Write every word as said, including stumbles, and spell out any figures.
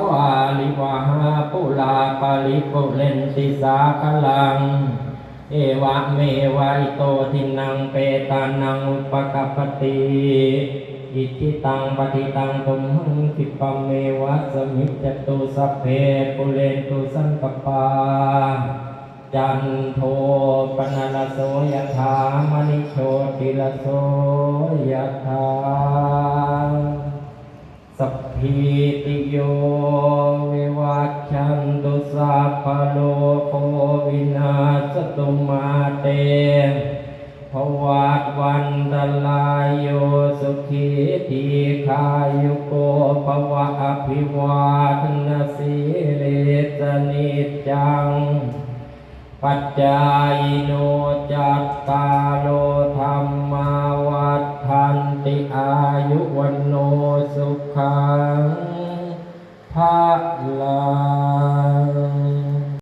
vārivahā pūrā paripūrenti sāgaraṃ. Evameva ito dinnaṃ petānaṃ upakappati. Icchitaṃ patthitaṃ tumhaṃ khippameva samijjhatu, sabbe pūrentu saṅkappā cando paṇṇaraso yathā, maṇi jotiraso yathā. Sabbītiyo vivajjantu, sabbarogo vinassatu, mā te bhavatvantarāyo, sukhī dīghāyuko bhava. Abhivādanasīlissa niccaṃ pattarino cattāro dhammā vaḍḍhanti, āyu vaṇṇo sukhaṃ balaṃ.